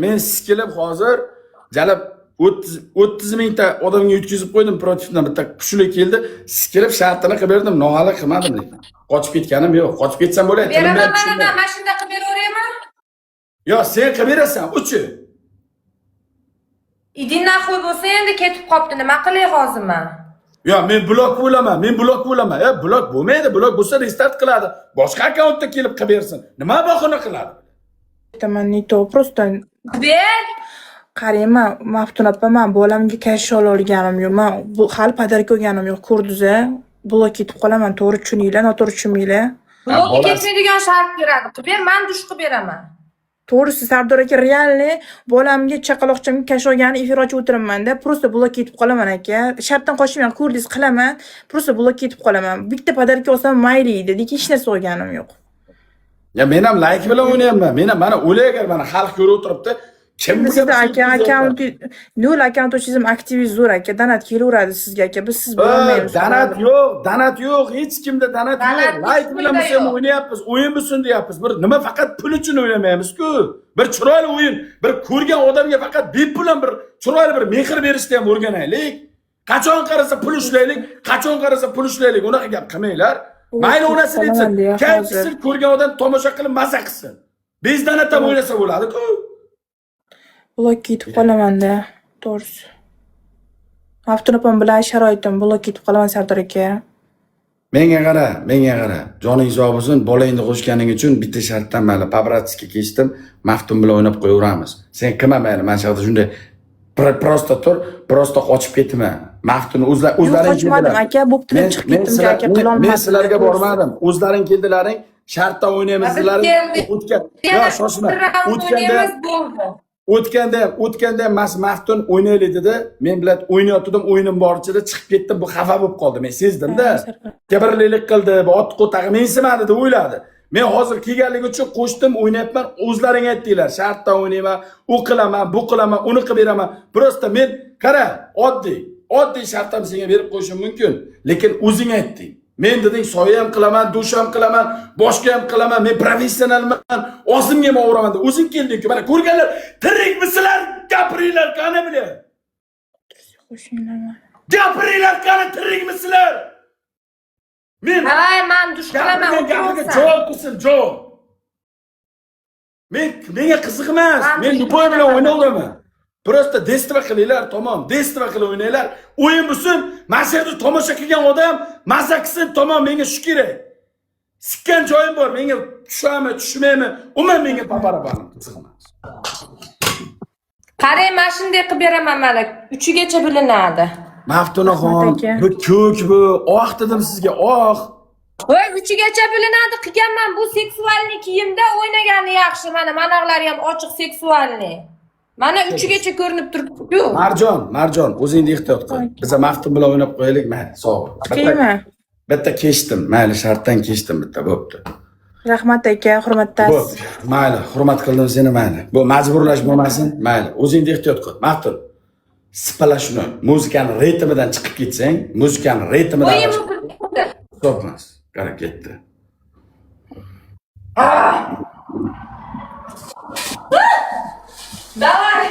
Men sikilib hozir jalab 30 mingta odamga yutkazib qo'ydim, protivdan bitta kuchli keldi, sikilib shartini qilib berdim, nohali qilmadim lekin. Qochib ketganim yo'q. Qochib ketsam bo'ladi. Beraman mana, mana shunda qilib beraveraymi? Yo'q, sen qilib berasan, uchi. Иди нахуй bo'lsa endi ketib qopti. Nima qilay hozir men? Yo, men blok bo'laman, men blok bo'laman. E, blok bo'lmaydi, blok bo'lsa restart qiladi. Boshqa akkauntda kelib qilib bersin. Nima bahona qiladi? Aytaman, не то, просто Ber. Qarayman, Maftun opa, man bolamga kasha olganim yo'q. Man bu hali podarka olganim yo'q. Ko'rdingiz-a? Blok ketib qolaman, to'g'ri tushuninglar, noto'g'ri tushunmanglar. Blok ketmaydigan shart beradi. Qilib ber, men dush qilib beraman. To'g'risi Sardor aka, realni bolamga chaqaloqchamga kasha olgani efir ochib o'tiribman-da, просто blok ketib qolaman aka. Shartdan qochmayman, ko'rdingiz, qilaman, просто blok ketib qolaman. Bitta podarka olsam mayli edi, lekin hech narsa olganim yo'q. Ya men ham like bilan o'ynayapman. Men ham mana o'lay agar mana xalq ko'rib o'tiribdi. Kim Sizda aka akkaunt nol akkaunt ochsangiz aktivingiz zo'r aka, donat kelaveradi sizga aka. Biz siz bo'lolmaymiz. Donat yo'q, donat yo'q, hech kimda donat yo'q. Like bilan biz ham o'ynayapmiz, o'yin bo'lsin deyapmiz. Bir nima faqat pul uchun o'ynamaymiz-ku. Bir chiroyli o'yin, bir ko'rgan odamga faqat bepul ham bir chiroyli bir mehr berishni ham o'rganaylik. Qachon qarasa pul ushlaylik, qachon qarasa pul ushlaylik, unaqa gap qilmanglar. Mayli onasini aytsin, kayf qilsin, ko'rgan odam tomosha qilib maza qilsin. Bez donat ham o'ynasa bo'ladi-ku. Blok ketib qolaman-da, to'g'risi. Maftun opam bilan sharoitim, blok ketib qolaman Sardor aka. Menga qara, menga qara. Joning sog' bo'lsin, bolangni qo'shganing uchun bitta shartdan mayli, по-братски kechdim, Maftun bilan o'ynab qo'yaveramiz. Sen qilma mayli, mana shu yerda shunday просто tur, просто qochib ketma. Maftun o'zlaring qochmadim aka, bo'pti deb chiqib ketdim aka, qilolmadim. Men sizlarga bormadim. O'zlaring keldilaring, shartdan o'ynaymiz dedilaring. O'tgan, yo shoshma. O'tganda ham Maftun o'ynaylik dedi. Men bilan o'ynayotgandim, o'yinim bor ichida chiqib ketdim, bu xafa bo'lib qoldi. Men sezdim-da. Kibrlilik qildi, bu ot qo'tag'i mensimadi deb o'yladi. Men hozir kelganligi uchun qo'shdim, o'ynayapman. O'zlaring aytdinglar, shartdan o'ynayman, u qilaman, bu qilaman, uni qilib beraman. Просто men qara, oddiy shart ham senga berib qo'yishim mumkin, lekin o'zing aytding. Men deding, soya ham qilaman, dush ham qilaman, boshqa ham qilaman, men professionalman, o'zimga ham ovuraman deb o'zing kelding-ku. Mana ko'rganlar, tirikmisizlar, gapiringlar, qani bilan. Gapiringlar, qani tirikmisizlar? Men Davay, men dush qilaman, gapiga javob qilsin, javob. Menga qiziq emas. Men lupoy bilan o'ynayveraman. Просто destva qilinglar, tamom, destva qilib o'ynanglar. O'yin bo'lsin, mana shu yerda tomosha qilgan odam maza qilsin, tamom, menga shu kerak. Sikkan joyim bor, menga tushami, tushmaymi, umuman menga paparabanim qiziq emas. Qarang, mana shunday qilib beraman mana, 3gacha bilinadi. Maftunaxon, bu ko'k, bu oq dedim sizga, oq. Voy, 3gacha bilinadi qilganman. Bu seksualniy kiyimda o'ynagani yaxshi. Mana manag'lari ham ochiq seksualniy. Mana 3gacha ko'rinib turibdi-ku. Marjon, Marjon, o'zingni ehtiyot qil. Biz Maftun bilan o'ynab qo'yaylik, mayli, sog' bo'l. Bitta kechdim, mayli, shartdan kechdim bitta, bo'pti. Rahmat aka, hurmatdasiz. Mayli, hurmat qildim seni, mayli. Bu majburlash bo'lmasin, mayli. O'zingni ehtiyot qil. Maftun, sipala shuni. Muzikani ritmidan chiqib ketsang, muzikani ritmidan hisob emas. Qara ketdi. Давай.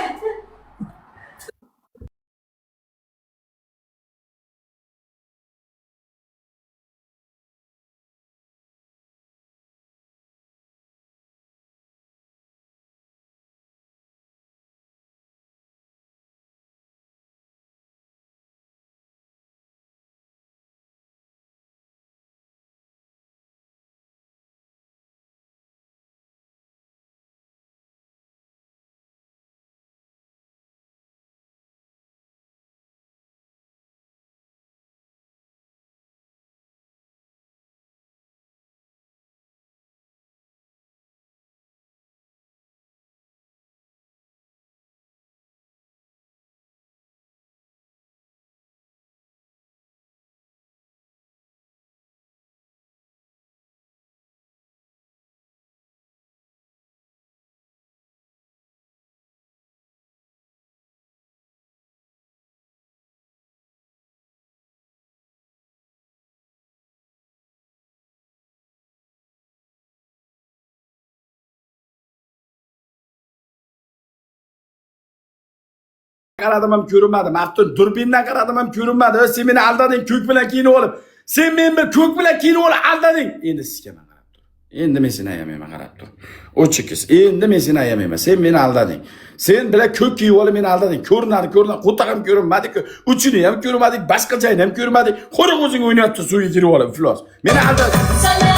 Qaradim ham, ko'rinmadi. Maftun, durbindan qaradim ham, ko'rinmadi. Sen meni aldading ko'k bilan kiyinib olib. Sen meni bir ko'k bilan kiyinib olib aldading. Endi sikaman, qarab tur. Endi men seni ayamayman, qarab tur. O'chikis. Endi men seni ayamayman. Sen meni aldading. Sen bilan ko'k kiyib olib meni aldading. Ko'rinadi, ko'rinadi. Qo'taq ham ko'rinmadi-ku. Uchini ham ko'rmadik, boshqa joyini ham ko'rmadik. Qo'riq o'zing o'ynayapsan suvga kirib olib, iflos. Meni aldading.